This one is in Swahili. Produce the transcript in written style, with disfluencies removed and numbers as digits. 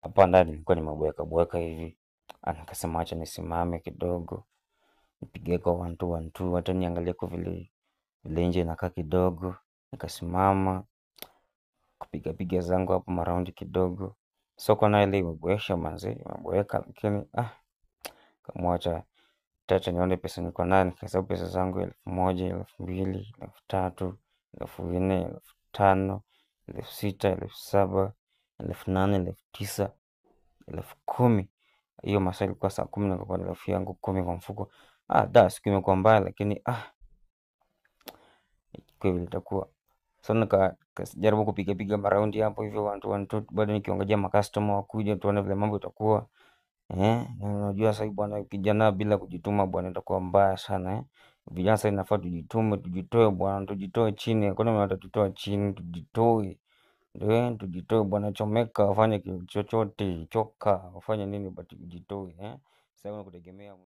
Hapa ndani nilikuwa nimeboeka boeka hivi. Nikasema acha nisimame kidogo, nipige kwa 1 2 1 2, hata niangalie kwa vile vile nje inakaa kidogo. Nikasimama kupiga piga zangu hapo maraundi kidogo. Soko nayo ile imeboesha manze, imeboeka lakini kamwacha chacha nione pesa niko nayo. Nikahesabu pesa zangu 1000, 2000, 3000, 4000, 5000, 6000, 7000, 8000, 9000, 10000. Hiyo masaa ilikuwa saa 10 nikakuwa na 10000 kwa mfuko. Da, siku imekuwa mbaya lakini kwa vile itakuwa. So nikajaribu kupiga piga maraundi hapo hivyo 1 2 1 2, bado nikiongojea macustomer wakuje tuone vile mambo itakuwa. Unajua sasa bwana, kijana bila kujituma bwana itakuwa mbaya sana. Vijana sasa inafaa tujitume, tujitoe bwana, tujitoe chini. Hakuna mwenye atatutoa chini, tujitoe. Ndio, tujitoe bwana, chomeka, ufanye chochote, choka, ufanye nini but tujitoe. Sasa kutegemea.